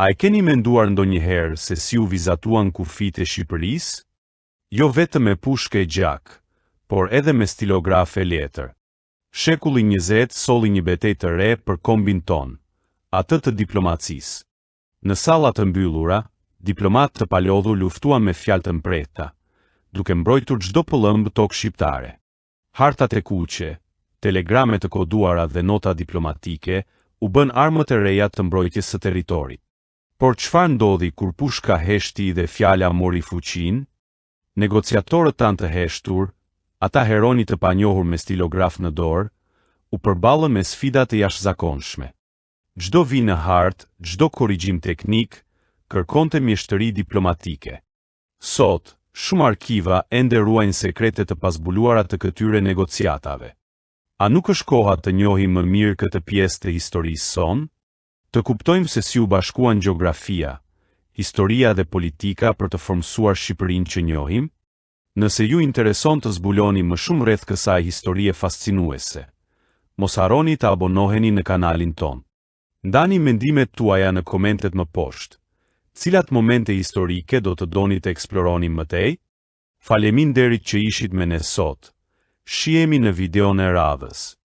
A e keni menduar ndonjëherë se si u vizatuan kufijtë e Shqipërisë? Jo vetëm me pushkë e gjak, por edhe me stilograf e letër. Shekulli 20 solli një betejë të re për kombin tonë, atë të diplomacisë. Në salla të mbyllura, diplomatë të palodhur luftuan me fjalë të mprehta, duke mbrojtur çdo pëllëmbë tokë shqiptare. Hartat e kuqe, telegrame të koduara dhe nota diplomatike u bënë armët e reja të mbrojtjes së territorit. Por çfarë ndodhi kur pushka heshti dhe fjala mori fuqinë? Negociatorët tanë të heshtur, ata heronj të panjohur me stilograf në dorë, u përballën me sfida të jashtëzakonshme. Çdo vijë në hartë, çdo korrigjim teknik, kërkonte mjeshtëri diplomatike. Sot, shumë arkiva ende ruajnë sekrete të pazbuluara të këtyre negociatave. A nuk është koha të njohim më mirë këtë pjesë të historisë sonë? Të kuptojmë se si u bashkuan gjeografia, historia dhe politika për të formësuar Shqipërinë që njohim? Nëse ju intereson të zbuloni më shumë rreth kësaj historie fascinuese, mos harroni të abonoheni në kanalin tonë. Ndani mendimet tuaja në komentet më poshtë. Cilat momente historike do të doni të eksploroni më tej? Faleminderit që ishit me ne sot. Shihemi në videon e radhës.